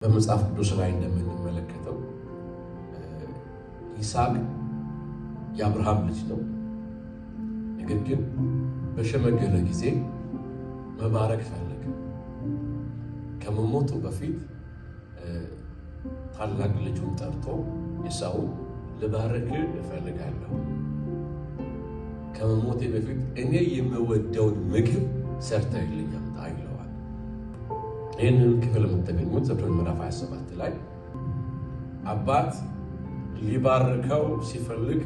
በመጽሐፍ ቅዱስ ላይ እንደምንመለከተው ይስሐቅ የአብርሃም ልጅ ነው። ነገር ግን በሸመገለ ጊዜ መባረክ ፈለገ። ከመሞቱ በፊት ታላቅ ልጁን ጠርቶ ኤሳውን ልባርክ እፈልጋለሁ፣ ከመሞቴ በፊት እኔ የምወደውን ምግብ ሰርተህልኝ አምጣ ይለዋል። ይህንን ክፍል የምታገኙት ዘፍጥረት ምዕራፍ 27 ላይ አባት ሊባርከው ሲፈልግ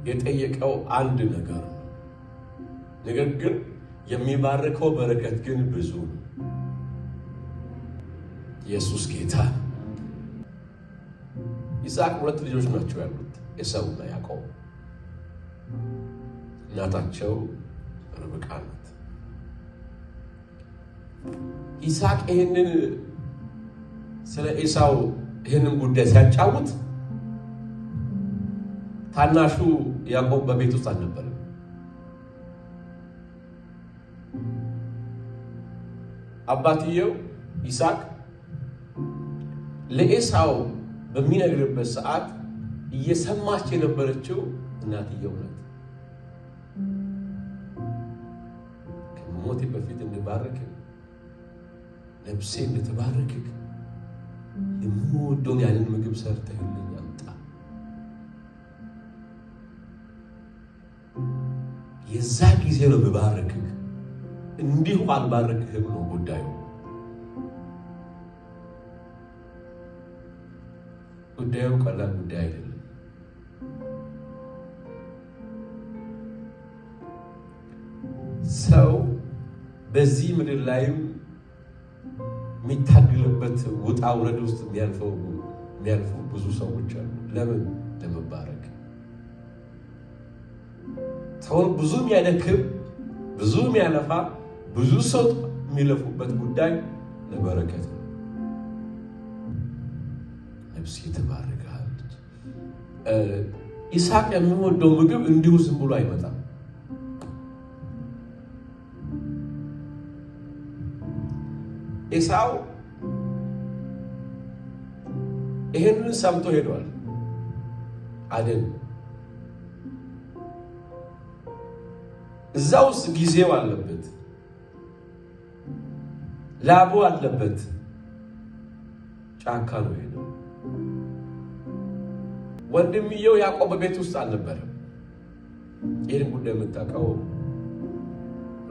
የጠየቀው አንድ ነገር ነው። ነገር ግን የሚባርከው በረከት ግን ብዙ ነው። ኢየሱስ ጌታ። ይስሐቅ ሁለት ልጆች ናቸው ያሉት፣ ኤሳውና ያዕቆብ። እናታቸው ርብቃ ናት። ይስሐቅ ይህንን ስለ ኤሳው ይህንን ጉዳይ ሲያጫውት ታናሹ ያዕቆብ በቤት ውስጥ አልነበረም። አባትየው ይስሐቅ ለኤሳው በሚነግርበት ሰዓት እየሰማች የነበረችው እናትየው ናት። ከመሞቴ በፊት እንድባርክ ነፍሴ እንድትባርክህ የምወደውን ያንን ምግብ ሰርተህልኝ አምጣ። የዛ ጊዜ ነው የምባርክህ፣ እንዲሁ አልባርክህም ነው ጉዳዩ። ጉዳዩ ቀላል ጉዳይ አይደለም። ሰው በዚህ ምድር ላይም የሚታገልበት ውጣ ውረድ ውስጥ የሚያልፉ ብዙ ሰዎች አሉ። ለምን? ለመባረክ። ሰውን ብዙ የሚያደክም፣ ብዙ የሚያለፋ፣ ብዙ ሰው የሚለፉበት ጉዳይ ለበረከት ነው። ነፍሴ ትባርክሃለች። ይስሐቅ የሚወደው ምግብ እንዲሁ ዝም ብሎ አይመጣም። ኤሳው ይሄንን ሰምቶ ሄዷል። አደን እዛ ውስጥ ጊዜው አለበት፣ ላቡ አለበት። ጫካ ነው ሄደው። ወንድምየው ያዕቆብ በቤት ውስጥ አልነበረም። ይህን ጉዳይ የምታውቀው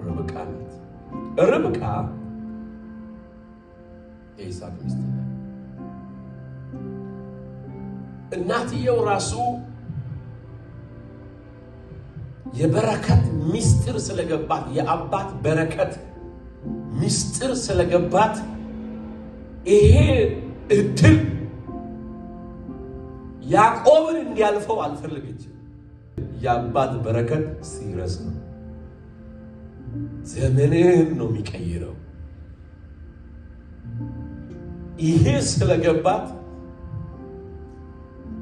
ርብቃ ናት። ርብቃ የይስሐቅ ሚስት ናት። እናትየው ራሱ የበረከት ሚስጥር ስለገባት፣ የአባት በረከት ሚስጥር ስለገባት ይሄ እድል ያዕቆብን እንዲያልፈው አልፈለገችም። የአባት በረከት ሲረስ ነው፣ ዘመንህን ነው የሚቀይረው። ይሄ ስለገባት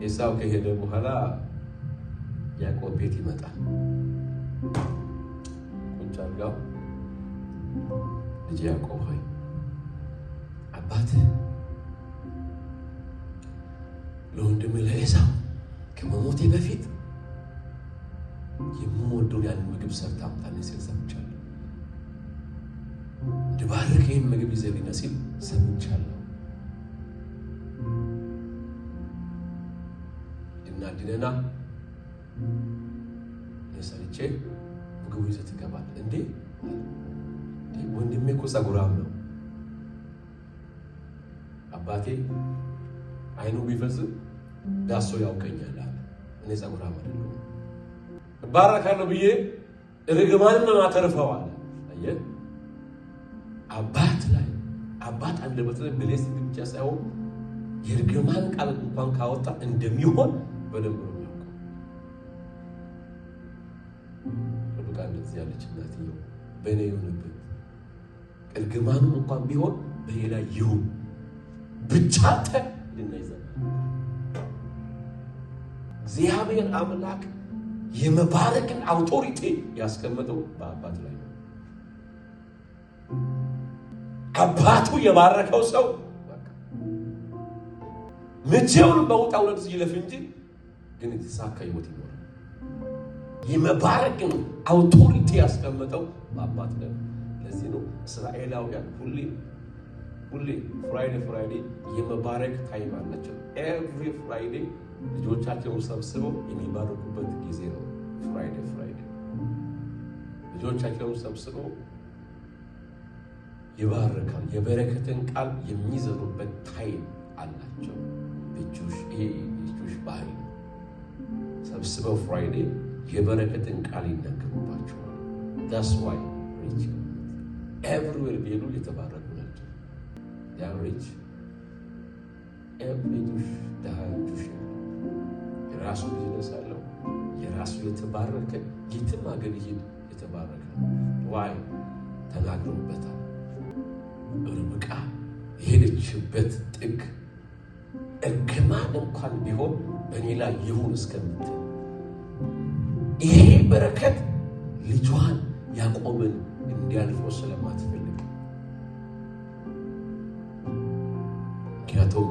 ኤሳው ከሄደ በኋላ ያዕቆብ ቤት ይመጣል። ቁጭ አድርጋው፣ ልጅ ያዕቆብ ሆይ አባትህ ለወንድምህ ለኤሳው ከመሞቴ በፊት የምወደውን ያንን ምግብ ሰርተህ አምጣልኝ ሲል ሰምቻለሁ። እንድባርክ ይህን ምግብ ይዘህልኝ ና ሲል ሰምቻለሁ። ድና እኔ ሰርቼ ምግቡ ይዘህ ትገባለህ። እንዴ ወንድሜ እኮ ጸጉራም ነው፣ አባቴ አይኑ ቢፈዝም ዳሶ ያውቀኛል አለ። እኔ ጸጉራም አይደለሁም፣ እባረካለሁ ብዬ ርግማንን ነው አተርፈው አለ። አየህ፣ አባት ላይ አባት አንደበት ላይ blessing ብቻ ሳይሆን የርግማን ቃል እንኳን ካወጣ እንደሚሆን በደንብ ነው የሚያውቀው። ርብቃ እንደዚህ ያለች እናትየው በእኔ ይሁንበት፣ እርግማኑ እንኳን ቢሆን በእኔ ላይ ይሁን፣ ብቻ አንተ ልናይዘ እግዚአብሔር አምላክ የመባረክን authority ያስቀመጠው በአባት ላይ ነው። አባቱ የባረከው ሰው መቼውንም በውጣ ውረድ ይለፍ እንጂ ግን የተሳካ ህይወት ይኖራል። የመባረክን authority ያስቀመጠው በአባት ነው። ለዚህ ነው እስራኤላውያን ሁሌ ሁሌ Friday Friday የመባረክ time አላቸው። Every Friday ልጆቻቸውን ሰብስበው የሚባረኩበት ጊዜ ነው። Friday Friday ልጆቻቸውን ሰብስበው ይባርካል። የበረከትን ቃል የሚዘሩበት time አላቸው። ይሄ የ Jewish ባህል ነው። ሰብስበው Friday የበረከትን ቃል ይናገሩባቸዋል። That's why rich everywhere ቢሄዱ የተባረኩ ናቸው። They're rich, every Jewish ድሃ Jewish የራሱ ቢዝነስ አለው። የራሱ የተባረከ፣ የትም ሀገር ይሄድ የተባረከ ነው። Why? ተናግረውበታል። ርብቃ የሄደችበት ጥግ እርግማን እንኳን ቢሆን በእኔ ላይ ይሁን እስከምትል ይሄ በረከት ልጇን ያዕቆብን እንዲያልፈው ስለማትፈልግ፣ ምክንያቱም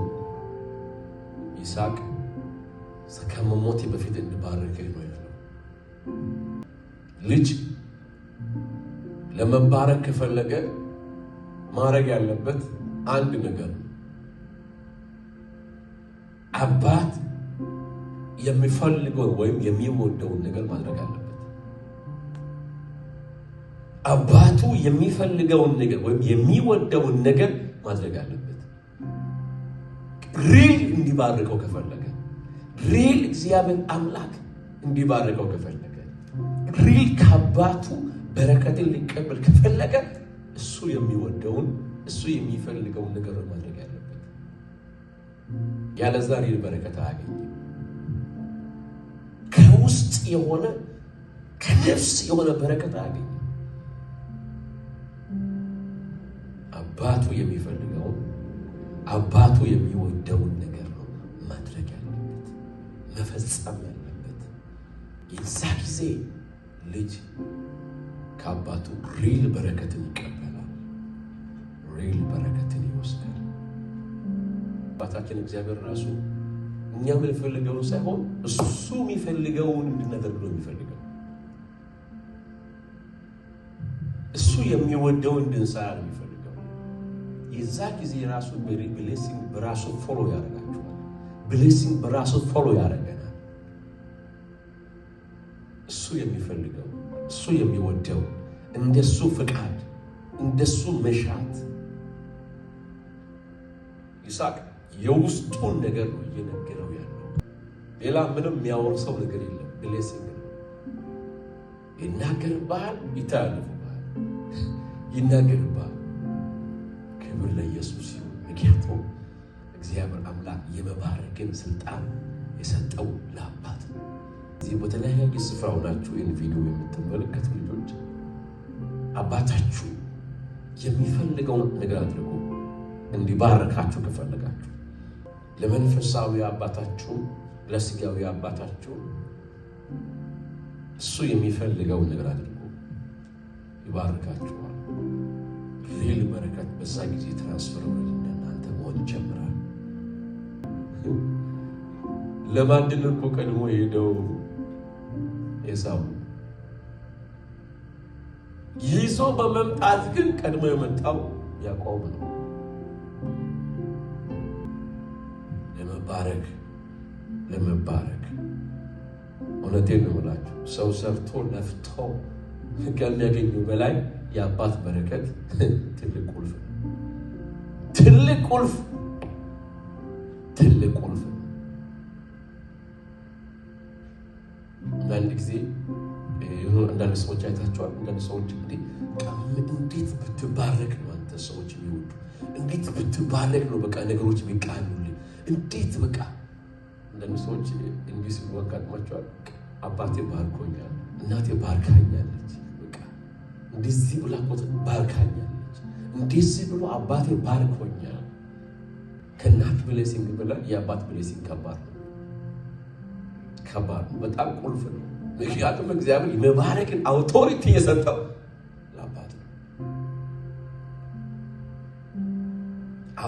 ይስሐቅ ከመሞቴ በፊት እንድባርክህ ነው ያለው። ልጅ ለመባረክ ከፈለገ ማድረግ ያለበት አንድ ነገር ነው። አባት የሚፈልገውን ወይም የሚወደውን ነገር ማድረግ አለበት። አባቱ የሚፈልገውን ነገር ወይም የሚወደውን ነገር ማድረግ አለበት። Real እንዲባርከው ከፈለገ፣ real እግዚአብሔር አምላክ እንዲባርከው ከፈለገ፣ real ከአባቱ በረከትን ሊቀበል ከፈለገ እሱ የሚወደውን፣ እሱ የሚፈልገውን ነገር ማድረግ ያለበት። ያለዛ real በረከት አያገኝም። ከውስጥ የሆነ፣ ከነፍስ የሆነ በረከት አያገኝም። አባቱ የሚፈልገውን፣ አባቱ የሚወደውን ነገር ነው ማድረግ ያለበት፣ መፈጸም ያለበት። የዛ ጊዜ ልጅ ከአባቱ real በረከትን ይቀበላል። Real በረከትን ይወስዳል። አባታችን እግዚአብሔር ራሱ እኛ የምንፈልገውን ሳይሆን እሱ የሚፈልገውን እንድናደርግ ነው የሚፈልገው። እሱ የሚወደውን እንድንሰራ ነው የሚፈልገው። የዛ ጊዜ ራሱ blessing በራሱ follow ያደርጋቸዋል። Blessing በራሱ follow ያደርገናል። እሱ የሚፈልገው፣ እሱ የሚወደው፣ እንደሱ ፍቃድ፣ እንደሱ መሻት። ይስሐቅ የውስጡን ነገር ነው እየነገረው ያለው። ሌላ ምንም የሚያወርሰው ነገር የለም። Blessing ነው። ይናገርብሃል፣ ይተላለፍብሃል፣ ይናገርብሃል። ክብር ለኢየሱስ ይሁን። ምክንያቱም እግዚአብሔር አምላክ የመባረክን ስልጣን የሰጠው ለአባት ነው። እዚህ በተለያየ ስፍራ ሆናችሁ ይህን ቪዲዮ የምትመለከቱ ልጆች፣ አባታችሁ የሚፈልገውን ነገር አድርጉ እንዲባረካችሁ ከፈለጋችሁ። ለመንፈሳዊ አባታችሁ፣ ለስጋዊ አባታችሁ እሱ የሚፈልገውን ነገር አድርጉ፣ ይባርካችኋል። Real በረከት በዛ ጊዜ transfer ወደ እናንተ መሆን ይጀምራል። ለማዕድን እኮ ቀድሞ የሄደው ኤሳው ይዞ በመምጣት ግን ቀድሞ የመጣው ያዕቆብ ነው። ለመባረክ፣ ለመባረክ፣ እውነቴን ነው የምላችሁ፣ ሰው ሰርቶ ለፍቶ ከሚያገኘው በላይ የአባት በረከት ትልቅ ቁልፍ ነው። ትልቅ ቁልፍ፣ ትልቅ ቁልፍ ነው። አንዳንድ ጊዜ አንዳንድ ሰዎች አይታቸዋል። አንዳንድ ሰዎች እንዴት ብትባረክ ነው አንተ ሰዎች የሚወዱ፣ እንዴት ብትባረክ ነው በቃ ነገሮች የሚቃኑልህ፣ እንዴት በቃ አንዳንድ ሰዎች እንዲህ ሲሉ አጋጥሟቸዋል። አባቴ ባርኮኛል፣ እናቴ ባርካኛለች፣ በቃ እንደዚህ ብላ እኮ ባርካኛለች፣ እንደዚህ ብሎ አባቴ ባርኮኛል። ከእናት blessing በላይ የአባት blessing ከባድ ነው፣ ከባድ ነው። በጣም ቁልፍ ነው። ምክንያቱም እግዚአብሔር የመባረክን authority የሰጠው ለአባት ነው።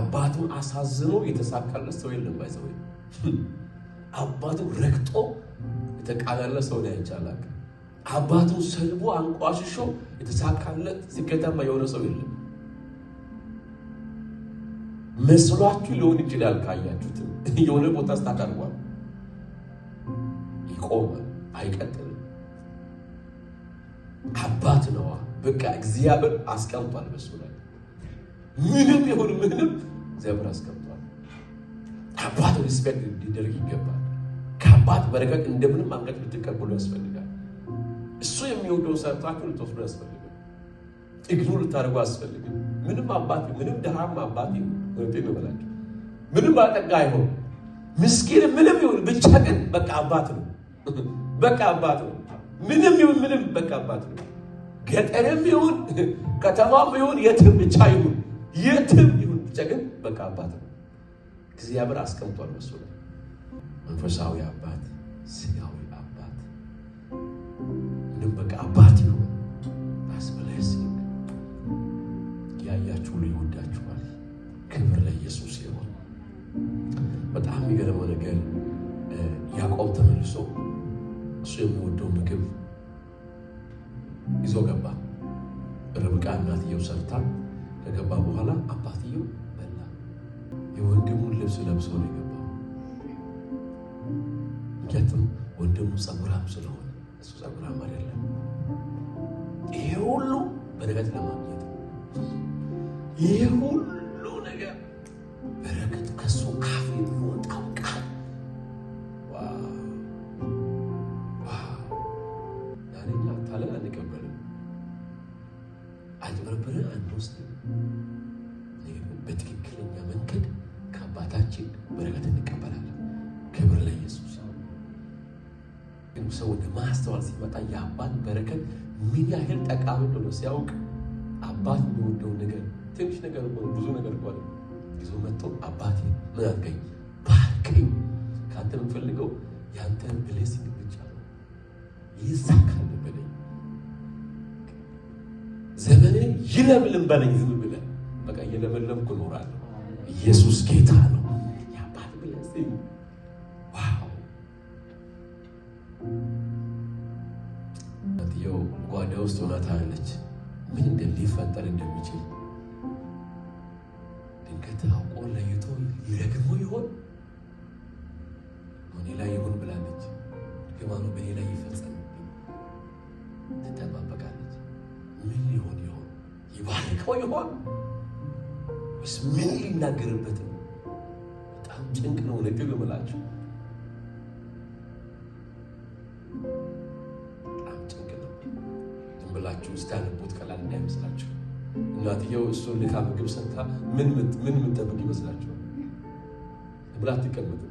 አባቱን አሳዝኖ የተሳካለት ሰው የለም። By the way፣ አባቱን ረግጦ የተቃናለት ሰው ላይ አይቻላል። አባቱን ሰድቦ አንቋሽሾ የተሳካለት ስኬታማ የሆነ ሰው የለም። መስሏችሁ ሊሆን ይችላል። ካያችሁትም የሆነ ቦታ stuck አድርጓል፣ ይቆማል፣ አይቀጥልም። አባት ነዋ። በቃ እግዚአብሔር አስቀምጧል በሱ ላይ፣ ምንም ይሁን ምንም እግዚአብሔር አስቀምጧል። አባት respect ሊደረግ ይገባል። ከአባት በረከት እንደምንም አንገት ልትቀበሉ ያስፈልጋል። እሱ የሚወደውን ሰርታችሁ ልትወስዱ ያስፈልጋል። Ignore ልታደርጉ አያስፈልግም። ምንም አባት፣ ምንም ድሃም አባት ይሁን፣ እውነቴን ነው የምላችሁ፣ ምንም ባለጠጋ አይሆን፣ ምስኪን ምንም ይሁን፣ ብቻ ግን በቃ አባት ነው። በቃ አባት ነው። ምንም ይሁን ምንም በቃ አባት ነው። ገጠርም ይሁን ከተማም ይሁን የትም ብቻ ይሁን፣ የትም ይሁን ብቻ ግን በቃ አባት ነው። እግዚአብሔር አስቀምጧል በሱ ላይ። መንፈሳዊ አባት፣ ስጋዊ አባት፣ ምንም በቃ አባት ይሁን። That's blessing። ያያችሁ ሁሉ ይወዳችኋል። ክብር ለኢየሱስ ይሁን። በጣም የሚገርመው ነገር ያዕቆብ ተመልሶ እሱ የሚወደው ምግብ ይዞ ገባ። ርብቃ እናትየው ሰርታ ከገባ በኋላ አባትየው በላ። የወንድሙን ልብስ ለብሶ ነው የገባው። ምክንያቱም ወንድሙ ጸጉራም ስለሆነ እሱ ጸጉራም አይደለም። ይሄ ሁሉ በረከት ለማግኘት፣ ይሄ ሁሉ ነገር በረከቱ ከሱ አፍ የሚወጣው ቃል፣ wow wow! ዛሬ እኛ አታለን አንቀበልም፣ አጭበርብረን አንወስድም። ነገር ግን በትክክለኛ መንገድ ከአባታችን በረከት እንቀበላለን። ክብር ለኢየሱስ። ግን ሰው ወደ ማስተዋል ሲመጣ፣ የአባት በረከት ምን ያህል ጠቃሚ እንደሆነ ሲያውቅ፣ አባት የሚወደውን ነገር፣ ትንሽ ነገር እኮ ነው፣ ብዙ ነገር እኮ አይደለም፣ ይዞ መጥቶ አባቴ ምን አድርገኝ፣ ባርከኝ፣ ከአንተ የምፈልገው የአንተን blessing ብቻ ነው፣ ይሳካል በለኝ፣ ዘመኔ ይለምልም በለኝ፣ ዝም ብለህ በቃ እየለመለምኩ እኖራለሁ። ኢየሱስ ጌታ ነው። የአባት blessing፣ wow! እናትየው ጓዳ ውስጥ ሆና ታያለች፣ ምን ሊፈጠር እንደሚችል። ድንገት አውቆ ለይቶ ይረግሞ ይሆን? እኔ ላይ ይሁን ብላለች። እርግማኑ በእኔ ላይ ይፈጸምብኝ ትጠባበቃለች። ምን ሊሆን ይሆን? ይባርከው ይሆን ወይስ ምን ሊናገርበት ነው? በጣም ጭንቅ ነው። እውነቴን ነው የምላችሁ፣ በጣም ጭንቅ ነው። ዝም ብላችሁ ስታነቡት ቀላል እንዳይመስላችሁ። እናትየው እሱን ልካ ምግብ ሰርታ ምን ምን የምትጠብቅ ይመስላችኋል? ብላ አትቀመጥም።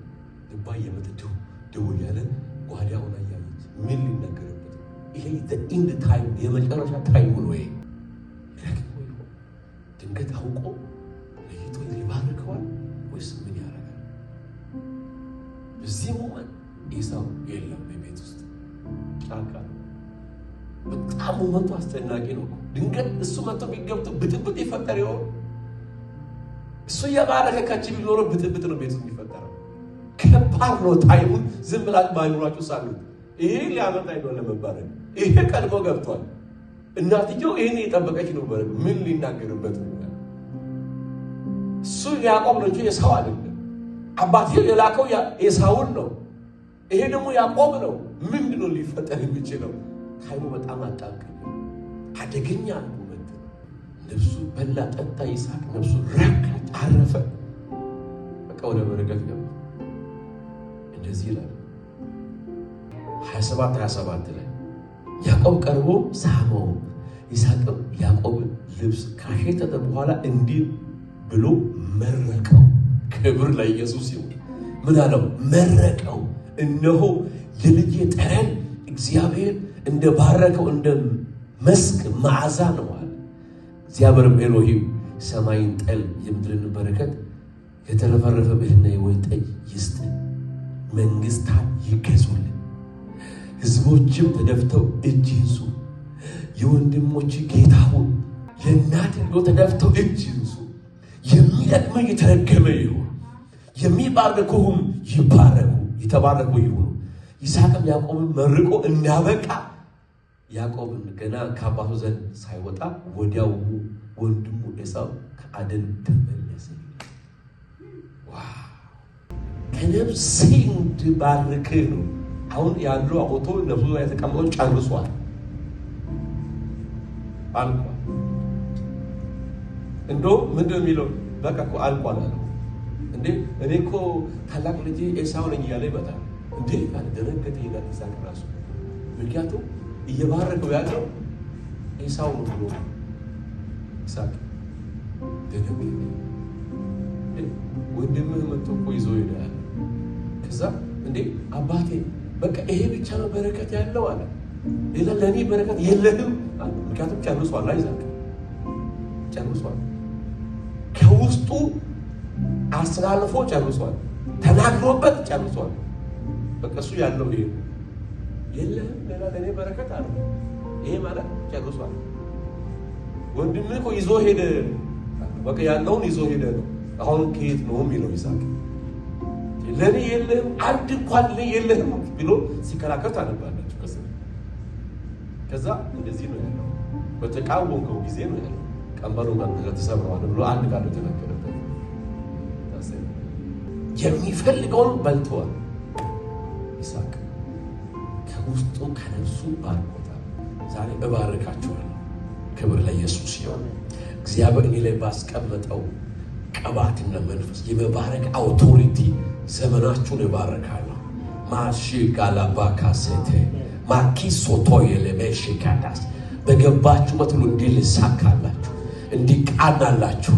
ልባ እየመተ ድው ድው እያለ ጓዳ ሆና እያየች ምን ሊናገርበት ነው? ይሄ end time፣ የመጨረሻ time ነው። ይሄ ረግሞ ይሆን? ድንገት አውቆ ለይቶ ይባርከዋል ወይስ ምን ያደርጋል? በዚህ moment ኤሳው የለም፣ በቤት ውስጥ ጫካ ነው። በጣም moment ኡ አስጨናቂ ነው። ድንገት እሱ መጥቶ ቢገብቶ ብጥብጥ ይፈጠር ይሆን? እሱ እየባረከ ከች ቢኖረው ብጥብጥ ነው ቤቱ የሚፈጠረው። ከባድ ነው time ኡን። ዝም ብላችሁ ባይኖራችሁ ሳሉት ይሄ ሊያመጣ ይሆን ለመባረክ? ይሄ ቀድሞ ገብቷል። እናትየው ይህን የጠበቀች ነው። ምን ሊናገርበት ነው? እሱ ያዕቆብ ነው እንጂ ኤሳው አይደለም። አባትየው የላከው ኤሳውን ነው። ይሄ ደግሞ ያዕቆብ ነው። ምንድን ነው ሊፈጠር የሚችለው? Time ኡ በጣም አጣብቂኝ ነው። አደገኛ moment ነው። ነፍሱ በላ ጠጣ፣ ይስሐቅ ነፍሱ ረካች፣ አረፈ። በቃ ወደ በረከት ገባ። እንደዚህ ይላል 27 27 ላይ፣ ያዕቆብ ቀርቦ ሳመው። ይስሐቅም ያዕቆብን ልብስ ካሸተተ በኋላ እንዲህ ብሎ መረቀው። ክብር ለኢየሱስ ይሁን። ምን አለው? መረቀው። እነሆ የልጄ ጠረን እግዚአብሔር እንደ ባረከው እንደ መስክ መዓዛ ነው አለ። እግዚአብሔርም ኤሎሂም ሰማይን ጠል፣ የምድርን በረከት፣ የተረፈረፈ እህልና የወይን ጠጅ ይስጥ። መንግስታት ይገዙልህ፣ ህዝቦችም ተደፍተው እጅ ይንሱ። የወንድሞች ጌታ ሁን። የእናትህ ልጆች ተደፍተው እጅ ይንሱ። የሚረግምህ የተረገመ ይሁን፣ የሚባርኩህም ይባረኩ የተባረኩ ይሁኑ። ይስሐቅም ያዕቆብን መርቆ እንዳበቃ ያዕቆብን ገና ከአባቱ ዘንድ ሳይወጣ ወዲያውኑ ወንድሙ ኤሳው ከአደን ተመለሰ። Wow! ከነፍሴ እንድባርክህ ነው። አሁን ያለው አውጥቶ ነፍሱ ላይ የተቀመጠው ጨርሷል፣ አልቋል። እንደውም ምንድን ነው የሚለው? በቃ እኮ አልቋል አለው። እንዴ፣ እኔ እኮ ታላቅ ልጄ ኤሳው ነኝ እያለ ይመጣል። እንዴ አለ፣ ደነገጠ ይላል ይስሐቅ ራሱ። ምክንያቱም እየባረከው ያለው ኤሳው ነው ብሎ ይስሐቅ ደነገጠ። ወንድምህ መጥቶ እኮ ይዞ ሄዳል። ከዛ እንዴ አባቴ፣ በቃ ይሄ ብቻ ነው በረከት ያለው አለ። ሌላ ለእኔ በረከት የለህም አለ። ምክንያቱም ጨርሷል፣ ይስሐቅ ጨርሷል። ከውስጡ አስተላልፎ ጨርሷል። ተናግሮበት ጨርሷል። በቃ እሱ ያለው ይሄ ነው። የለህም ሌላ ለእኔ በረከት አለ። ይሄ ማለት ጨርሷል። ወንድምህ እኮ ይዞ ሄደ። በቃ ያለውን ይዞ ሄደ ነው። አሁን ከየት ነው የሚለው ይስሐቅ። ለእኔ የለህም፣ አንድ እንኳን ለእኔ የለህም ብሎ ሲከራከር ታነባላችሁ። ከዛ እንደዚህ ነው ያለው። በተቃወምከው ጊዜ ነው ያለው። ቀንበሩን ተሰብረዋል ብሎ አንድ ቃል የተናገረበት የሚፈልገውን በልተዋል። ይስሐቅ ከውስጡ ከነፍሱ ባርኮታል። ዛሬ እባርካችኋለሁ። ክብር ለኢየሱስ ይሁን። እግዚአብሔር እኔ ላይ ባስቀመጠው ቅባትና መንፈስ የመባረክ authority ዘመናችሁን እባርካለሁ። ማሺ ጋላባካሴቴ ማኪሶቶ የለሜሽካዳስ በገባችሁበት ሁሉ እንዲልሳካላችሁ፣ እንዲቃናላችሁ።